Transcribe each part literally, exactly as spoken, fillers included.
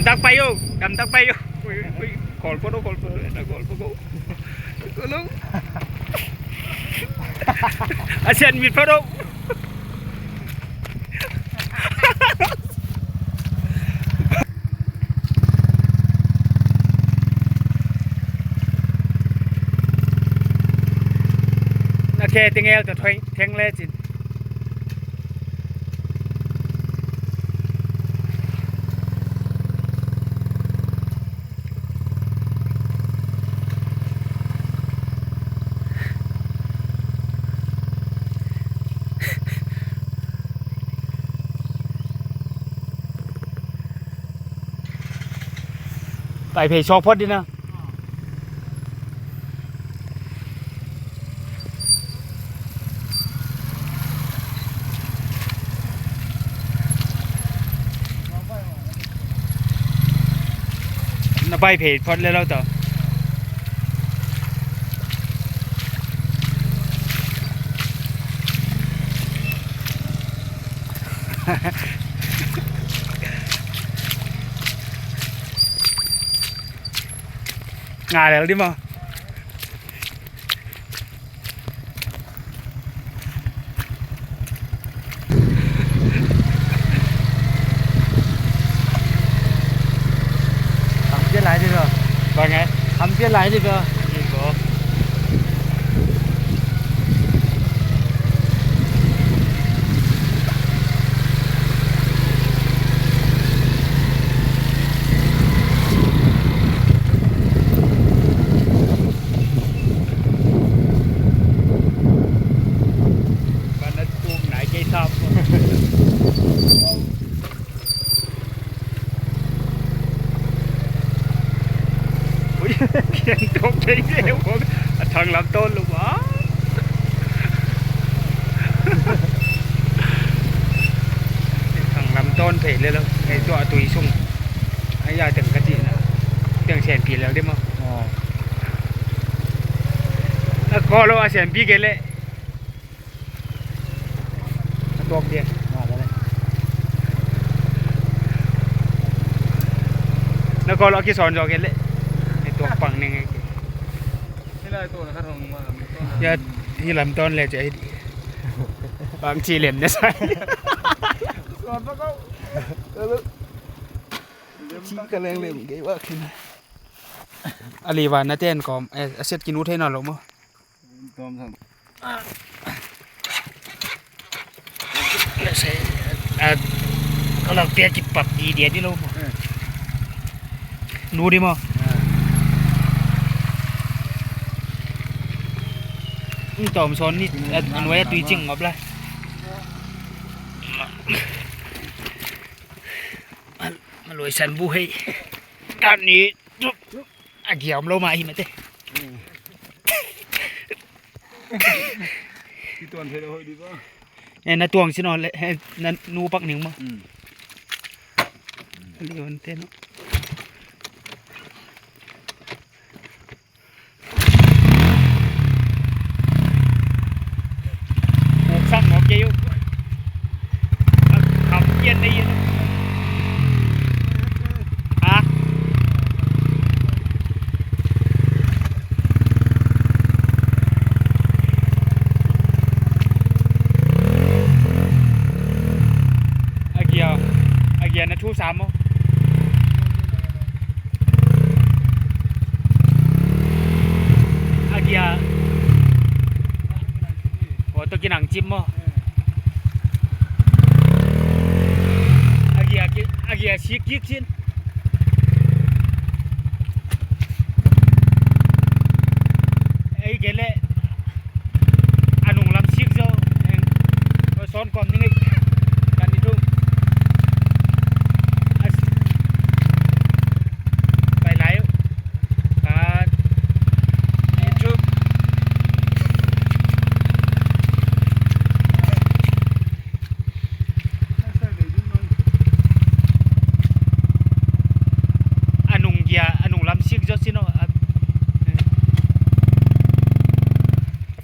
Tak pai o, dam tak pai o. Ui, ui, ui. Kol photo, kol photo, na kol photo. Kol photo. Asian mit photo. Na khe tingel ta theng le cin. Pai phei sawk phot dina. Na pai phei phot le lo to. Nga lel di maw. Kham pian lai di bia. Bang e? Kham pian lai di bia. Iko. Ka na tum nai kei sam. Ui, kiang tok kei kei. A thang lam ton lu ba. Thang lam ton phei le lo. Hei tua tui sung. Ai ya teng ka ti na. Teng sen pi le di maw. A ko lo a sen pi ke le. A tuak dia. Na ko lo a kison zo ke le. A tuak pang ning e. Ya, hi lam ton le cia hi. Bang ci lem na sai. Ci ka leng lem gei wa khin. A li wa na ten kom, eh, a set kinu thei na lo maw. Tom sam. Let's say, a, a lak pia kipap di dia di lo. Nu di maw. Tom son ni, a, a nuai a tui cing ngop lai. Ma, ma luai san bu hei. Kan ni. A giam lo mah hi mate. Kituan thei lo hoih di ba. Eh, na tuang sin on le, eh, na nu pak ning maw. Lian te no. Sang ngawk kei uh. Kham pian na hi. Ha? A gia, a gia na thu sam maw? A gia. Aw, tua kinang cip maw? A gia ki, a gia sik kik cin. Ei kei leh a nung lam sik zo. Eng, ko sawn kawm ni ngei. Kan i tum. As, pai lai uh. Kan i tum. A nung gia, a nung lam sik zo sin aw. A,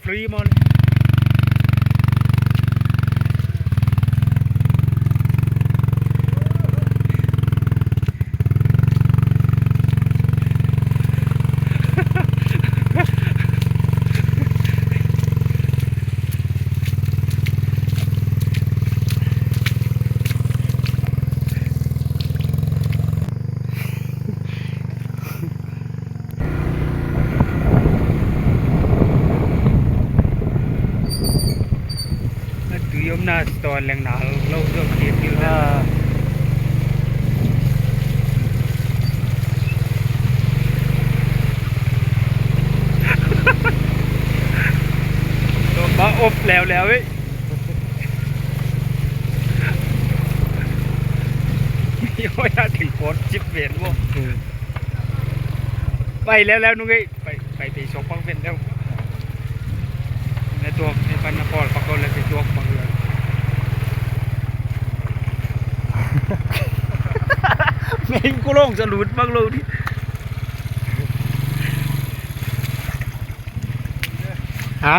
free maw le. Ah, stone leng na lo zo kit kit. Ah. Ba op leo leo eh. Yo ya ting pot chip ven mo. Pai leo leo nung ei. Pai, pai tei sok pak ven deuh. Na tuak, na pan na pawl pak lo le tei tuak pak lo. Ngei ko long sa lut pak lo di. Ha?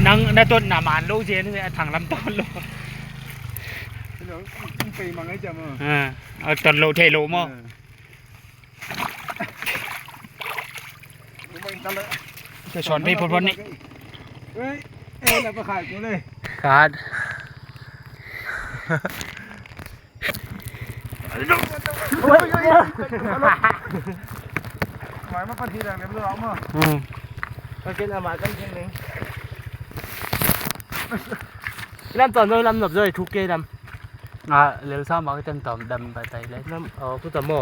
Nang na tuan na man lo zen a thang lam ton lo. Hello, pei mang ai jam a. Ah, ton lo thei lo mo. Ka son pei phot phot ni. Ui, eh, la pa khai ko le. Khat. Mai ma pan hi lang lem lo ma. Hmm. Ka ken ama kan ken leng. Lam ton zoi, lam nop zoi, thuk kei lam. Ah, lel sa ma ka tem tom dam bai tai le. Lam, oh, ku tam mo.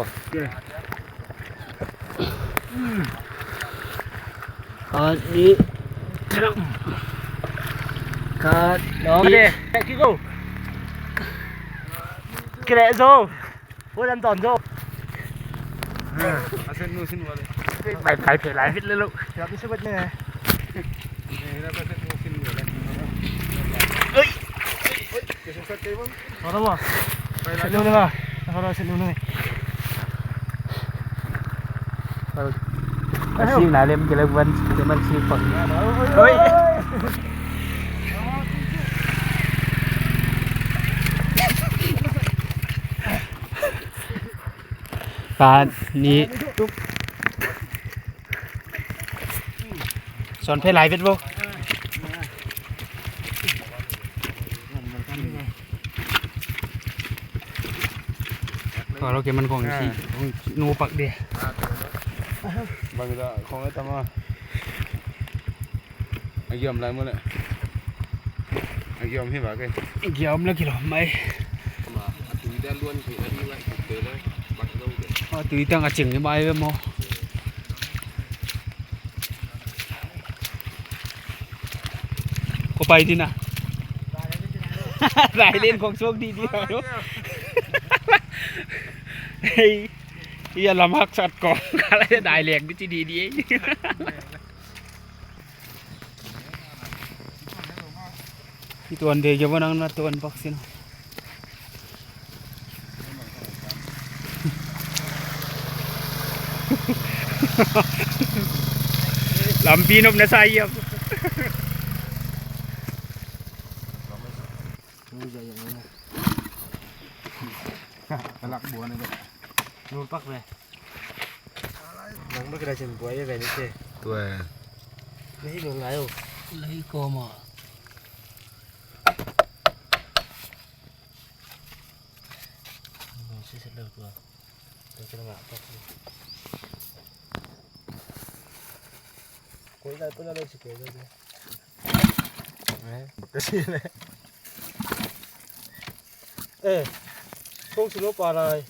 Khat, nih. Khat, nih. Kiko. Kile zo. Ôi, lam ton zo. A sen nu sin wale. Bai pai phe lai fit le lo. Ya tu sebat ne. Oi. Ora mo. Set nu ne ba. Ora set nu ne. Sing na lem kele wan kele man sing pang. Oi. Khat, nih. Son phe lai vet vo. Kalau ke man kong si, kong nu pak de. Bagi tak kong tama. A giam lai mu le. A giam hi ba ke. A giam la kilo mai. A tui dan luan ki a di ngai kuk te le. Bak lo de. A tui tang a ching hi mai ve mo. Ko pai di na. Rai len kong suak di di. Hei. Ia lam hak sat kong. Kala dai lek di ci di di. Ituan de jabo nang na tuan vaksin. Lampi nop na sa iam. Kalak buan na. Nung pak ve. Nang ba kena cin buai ya bani ke. Tua. Ni nung layo. Lai ko ma. Nung si se lo tua. Tua kena ngak pak. Koi lai pun ada si koi lai. Eh, kasi le. Eh, kong si lo pa lai.